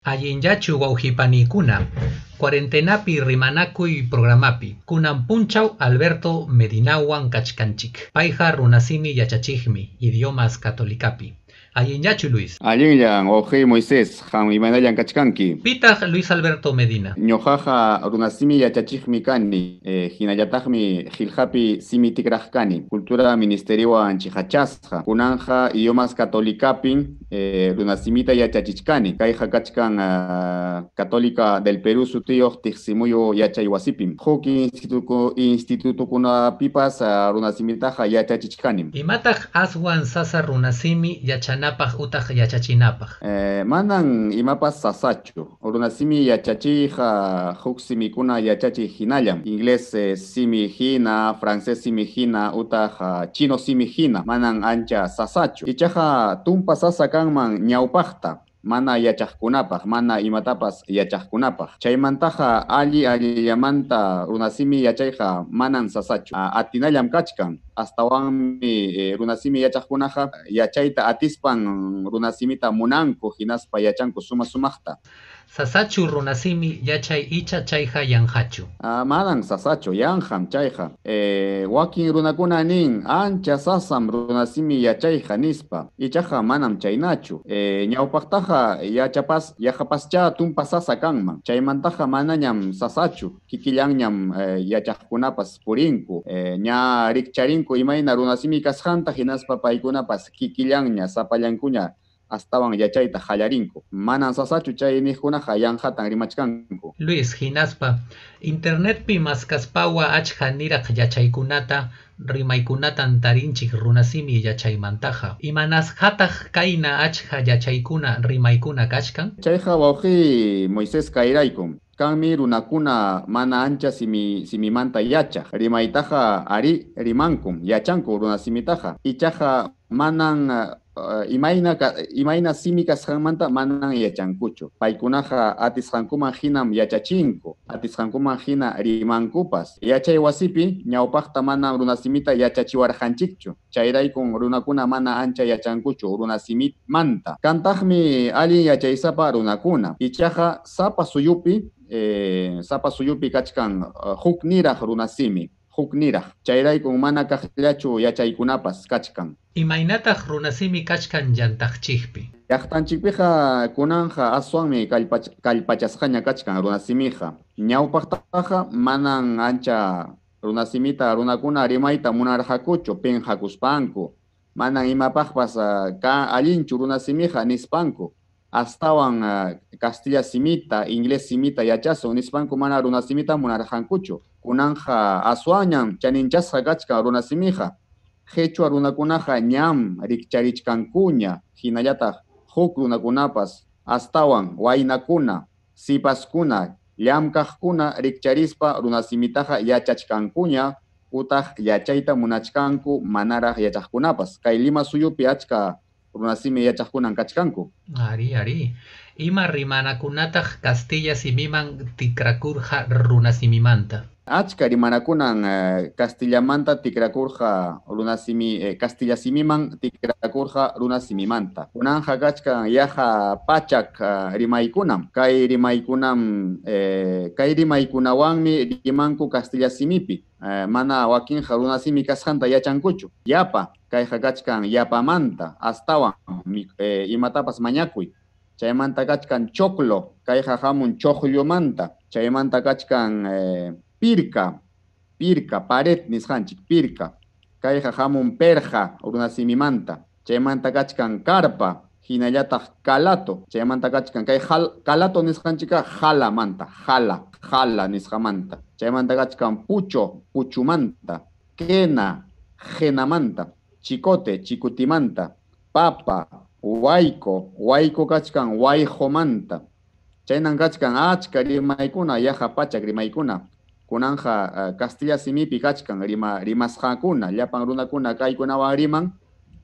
Allinllachu wawqipaniykuna, cuarentenapi rimanakuy programapi, kunan punchaw Alberto Medinawan kachkanchik. Payqa runasimi yachachiqmi, idiomas católicapi. Allinllachu Luis? Allinllan, wawqiy Moisés, qam imaynallan kachkanki? Pitaq Luis Alberto Medina? Ñuqaqa runasimi yachachiqmi kani, hinallataqmi qillqapi simi tikraq kani. Cultura ministeriowan chiqachasqa. Kunanqa idiomas católicapin runasimita yachachichkani. Kayqa kachkan Católica del Perú sutiyuq tiqsimuyu yachay wasipim. Huk institutokunapipas runasimitaqa yachachichkanim. Imataq aswan sasa runasimi yachanapaq utaq yachachinapaq? Manan imapas sasachu. Runasimi yachachiyqa huk simikuna yachachiy hinallam. Inglés simi hina, francés simi hina, utaq chino simi hina. Manan ancha sasachu. Ichaqa tumpa sasa kanman ñawpaqta. Mana yachaqkunapaq, mana imatapas yachaqkunapaq. Chaymantaqa alli allillamanta runasimi yachayqa manan sasachu. Atinallam kachkan. Astawanmi runasimi yachaqkunaqa yachayta atispan runasimita munanku hinaspa yachanku suma sumaqta. Sasachu runasimi yachay icha chayqa yanqachu? Manan sasachu, yanqam chayqa. Wakin runakuna nin ancha sasam runasimi yachayqa nispa. Ichaqa manam chaynachu. Ñawpaqtaqa yaqapaschá tumpa sasa kanman. Chaymantaqa manañam sasachu. Kikillanñam yachaqkunapas purinku. Ña rikcharinku imayna runasimi kasqanta hinaspa paykunapas kikillanña sapallankuña astawan yachayta qallarinku. Manan sasachu chay niqkunaqa yanqatan rimachkanku. Luis, hinaspa internetpi maskaspawa achka niraq yachaykunata rimaykunatan tarinchik runasimi yachaymantaqa. Imanasqataq kayna achka yachaykuna rimaykuna kachkan? Chayqa wawqiy Moisés kayraykum. Kanmi runakuna mana ancha simimanta yachaq. Rimaytaqa ari rimankum, yachanku runasimitaqa. Ichaqa manan imayna simi kasqanmanta manan yachankuchu. Paykunaqa atisqankuman hinam yachachinku, atisqankuman hina rimankupas. Yachay wasipi ñawpaqta manam runasimita yachachiwarqanchikchu. Chayraykun runakuna mana ancha yachankuchu runasimimanta. Kantaqmi allin yachaysapa runakuna. Ichaqa sapa suyupi kachkan huk niraq runasimi. Huk niraq. Chayraykun mana kaqllachu yachaykunapas kachkan. Imaynataq runasimi kachkan llantaqchikpi? Llaqtanchikpiqa kunanqa aswanmi kallpachasqaña kachkan runasimiqa. Ñawpaqtaqa manan ancha runasimita runakuna rimayta munarqakuchu pinqakuspanku. Manan imapaqpas allinchu runasimiqa nispanku. Astawan castilla simita, inglés simita yachasun nispanku mana runasimita munarqankuchu. Kunanqa aswanñam chaninchasqa kachkan runasimiqa. Qhichwa runakunaqa ñam rikcharichkankuña, hinallataq huk runakunapas astawan waynakuna, sipaskuna, llamkaqkuna rikcharispa runasimitaqa yachachkankuña utaq yachayta munachkanku manaraq yachaqkunapas. Kay Lima suyupi achka runasimi yachaqkunan kachkanku. Ari, ari. Ima rimanakunataq castilla simiman tikrakurqa runasimimanta? Achka rimanakunan castillamanta tikrakurqa runasimi, castilla simiman tikrakurqa runasimimanta. Kunanqa kachkan yaqa pachak rimaykunam. Kay rimaykunawanmi rimanku castilla simipi. Mana wakinqa runasimi kasqanta yachankuchu. Yapa, kayqa kachkan yapamanta, astawan imatapas mañakuy. Chaymanta kachkan choclo, kayqa hamun chocllomanta. Chaymanta kachkan pirka, pirka, pared nisqanchik, pirka. Kayqa hamun perja runasimimanta. Chaymanta kachkan carpa, hinallataq calato. Chaymanta kachkan kay calato nisqanchikqa jalamanta, jala, jala nisqamanta. Chaymanta kachkan pucho, puchumanta, quena, genamanta, chicote, chicutimanta, papa, huayco, huayco kachkan huayjomanta. Chaynan kachkan achka rimaykuna, yaqa pachak rimaykuna. Kunanja castilla simipi kachkan rimasqakuna, llapan runakuna kaykunawan riman,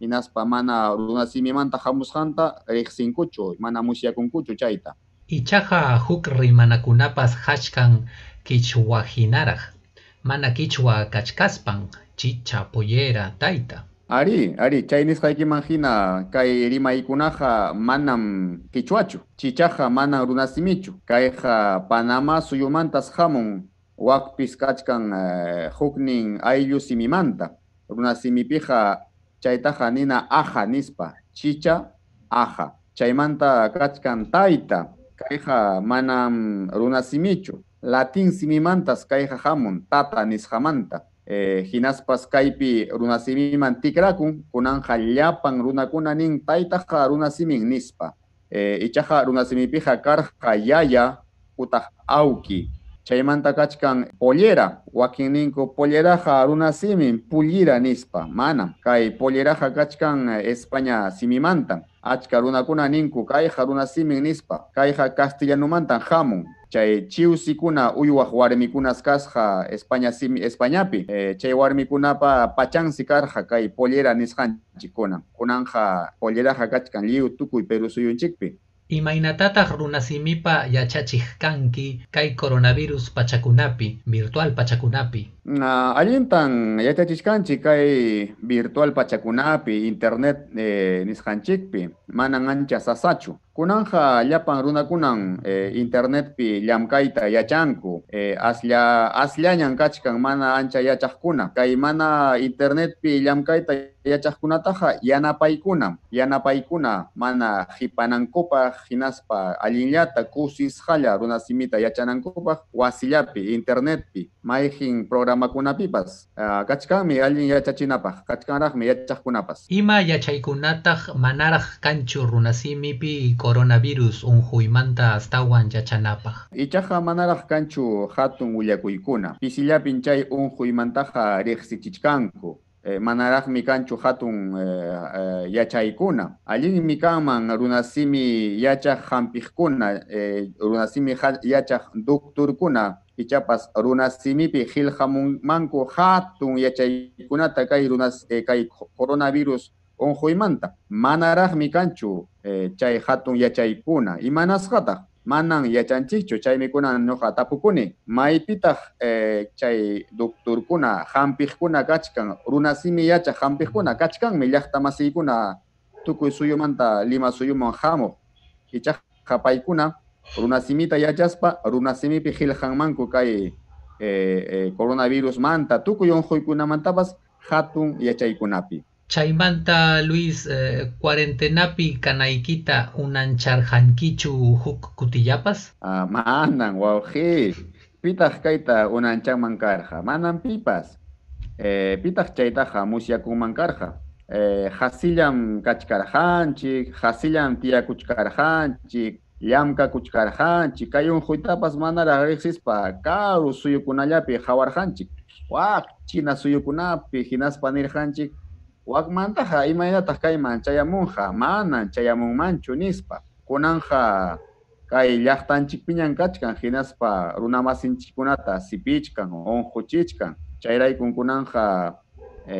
hinaspa mana runasimimanta hamusqanta riqsinkuchu, mana musyakunkuchu chayta. Ichaqa huk rimanakunapas kachkan qichwahinaraq, mana qichwa kachkaspan, chicha, pollera, tayta. Ari, ari, chay nisqaykiman hina kay rimaykunaqa manam qichwachu, chichaqa manam runasimichu. Kayqa Panamá suyumantas hamun, wakpis kachkan huknin ayllu simimanta. Runasimipiqa chaytaqa nina aja nispa, chicha aja. Chaymanta kachkan tayta, kayqa manam runasimichu. Latín simimantas kayqa hamun, tata nisqamanta. Hinaspas kaypi runasimiman tikrakun, kunanqa llapan runakuna nin taytaqa runasimin nispa. Ichaqa runasimipiqa karqa yaya utaq awki. Chaymanta kachkan pollera, wakinninku polleraqa runasimin pullira nispa, manam. Kay polleraqa kachkan España simimanta. Achka runakuna ninku kayqa runasimin nispa, kayqa castellanumantan hamun. Chay chiwsikuna uywaq warmikunas kasqa España simi Españapi, chay warmikunapa pachansi karqa kay pollera nisqanchik kunan. Kunanqa polleraqa kachkan lliw tukuy Perú suyunchikpi. Imaynatataq runasimipa yachachiq kanki kay coronavirus pachakunapi, virtual pachakunapi? Allintan yachachichkanchik kay virtual pachakunapi, internet nisqanchikpi, manan ancha sasachu. Kunanqa llapan runakunan internetpi llamkayta yachanku, asllañan kachkan mana ancha yachaqkuna. Kay mana internetpi llamkayta yachaqkunataqa yanapaykuna mana qhipanankupaq, hinaspa allinllata kusisqalla runasimita yachanankupaq wasillapi, internetpi, mayqin programakunapipas. Kachkanmi allin yachachinapaq, kachkanraqmi yachaqkunapas. Ima yachaykunataq manaraq kanchu runasimipi coronavirus unquymanta astawan yachanapaq? Ichaqa manaraq kanchu hatun willakuykuna. Pisillapin chay unquymantaqa riqsichichkanku. Manaraqmi kanchu hatun yachaykuna. Allinmi kanman runasimi yachaq hampiqkuna, runasimi yachaq doctorkuna, ichapas runasimipi qillqamunmanku hatun yachaykunata kay kay coronavirus unquymanta. Manaraqmi kanchu chay hatun yachaykuna. Imanasqataq? Manan yachanchikchu, chaymi kunan ñuqa tapukuni. Maypitaq chay doctorkuna, hampiqkuna kachkan, runasimi yachaq hampiqkuna kachkanmi llaqta masiykuna tukuy suyumanta Lima suyuman hamuq. Ichaqa paykuna runasimita yachaspa runasimipi qillqanmanku kay coronavirusmanta tukuy unquykunamantapas hatun yachaykunapi. Chaymanta Luis, cuarentenapi kanaykita unancharqankichu huk kutillapas? Manan wawqi, pitaq kayta unanchanman karqa? Manan pipas. Pitaq chaytaqa musyakunman karqa? Hasillam kachkarqanchik, hasillam tiyakuchkarqanchik, llamkakuchkarqanchik, kay unquytapas manaraq riqsispa karu suyukunallapi qhawarqanchik. Wak China suyukunapi hinaspa nirqanchik, wakmantaqa imaynataq kayman chayamunqa, manan chayamunmanchu nispa. Kunanqa kay llaqtanchikpiñan kachkan hinaspa runamasinchikkunata sipichkan, unquchichkan. Chayraykun kunanqa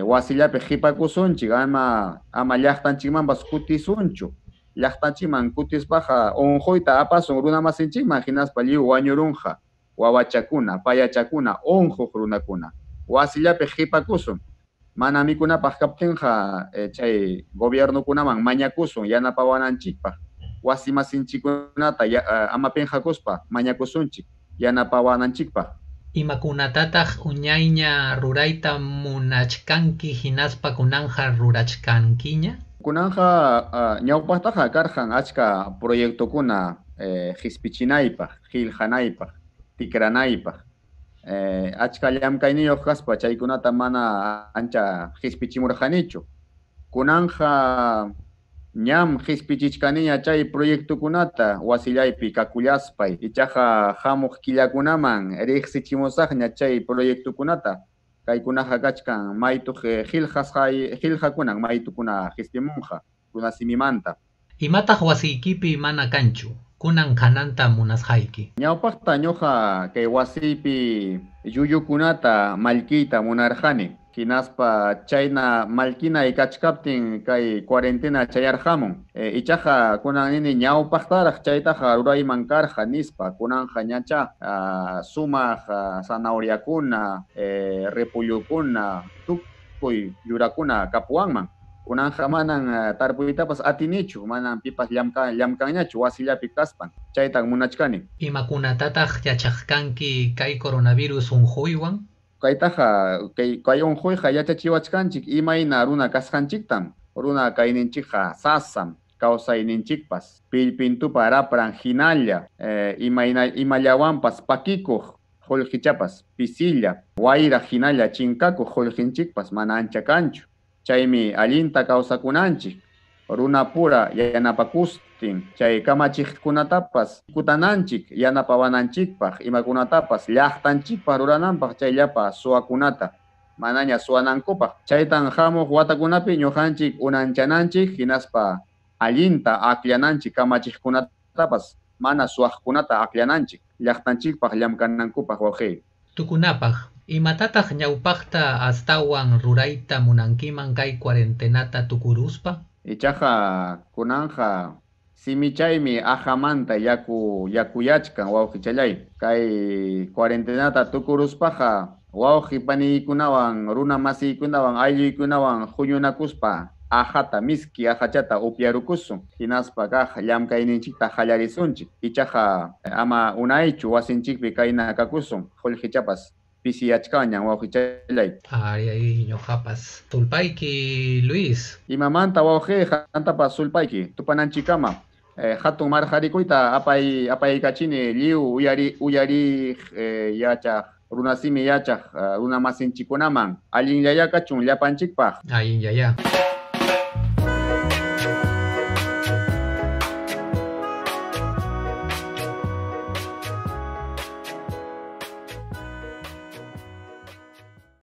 wasillapi qhipakusunchik, ama llaqtanchikmanpas kutisunchu. Llaqtanchikman kutispaqa unquyta apasun runamasinchikman hinaspa lliw wañurunqa wawachakuna, payachakuna, unquq runakuna. Wasillapi qhipakusun. Mana mikunapaq kaptinqa chay gobiernokunaman mañakusun yanapawananchikpaq. Wasimasinchikkunata ama pinqakuspa mañakusunchik yanapawananchikpaq. Imakunatataq uñayña rurayta munachkanki hinaspa kunanja rurachkankiña? Kunanja ñawpaqtaqa karqan achka proyectokuna qispichinaypaq, qillqanaypaq, tikranaypaq. Achka llamkayniyuq kaspa chaykunata mana ancha qispichimurqanichu. Kunanja ñam qispichichkaniña chay proyectokunata wasillaypi kakullaspay. Ichaqa hamuq killakunaman riqsichimusaqña chay proyectokunata. Kaykunaqa kachkan maytuq qillqakunan maytukuna qispimunqa runasimimanta. Imataq wasiykipi mana kanchu? Kunan kananta munasqayki? Ñawpaqta ñuqa kay wasiypi yuyukunata mallkiyta munarqani. Hinaspa chayna mallkinay kachkaptin kay cuarentena chayarqamun. Ichaqa kunan nini ñawpaqtaraq chaytaqa rurayman karqa nispa. Kunanqa ñacha sumaq zanahoriakuna, repullukuna, tukuy yurakuna kapuwanman. Kunanqa manan tarpuytapas atinichu, manan pipas llamkanñachu wasillapi kaspan. Chaytan munachkani. Imakunatataq yachaqkanki kay coronavirus unquywan? Kaytaqa kay unquyqa yachachiwachkanchik imayna runa kasqanchiktam. Runa kayninchikqa sasam, kawsayninchikpas pillpintupa rapran hinalla, imayna imallawanpas pakikuq qullqichapas pisilla, wayra hinalla chinkakuq qullqinchikpas mana ancha kanchu. Chaymi allinta kawsakunanchik, runapura yanapakustin, chay kamachiqkunatapas kutananchik yanapawananchikpaq, imakunatapas llaqtanchikpaq rurananpaq chayllapa suwakunata manaña suwanankupaq. Chaytan hamuq watakunapi ñuqanchik unanchananchik hinaspa allinta akllananchik kamachiqkunatapas mana suwaqkunata akllananchik llaqtanchikpaq llamkanankupaq wawqiy. Tukunapaq, imatataq ñawpaqta astawan rurayta munankiman kay cuarentenata tukuruspa? Ichaqa kunanqa simichaymi aqhamanta yakuyachkan wawqichallay. Kay cuarentenata tukuruspaqa wawqi paniykunawan, runa masiykunawan, aylluykunawan huñunakuspa aqhata miski aqhachata upyarukusun, hinaspa kaq llamkayninchikta qallarisunchik. Ichaqa ama unaychu wasinchikpi kayna kakusun, qullqichapas pisiyachkanñan wawqichallay. Ay, ay, ñuqapas. Sulpayki, Luis. Imamanta wawqi, qantapas sulpayki, tupananchikama. Hatun marqarikuyta apaykachini lliw uyariq yachaq, runasimi yachaq, runa masinchikkunaman. Allinllaya kachun llapanchikpaq. Allinllaya.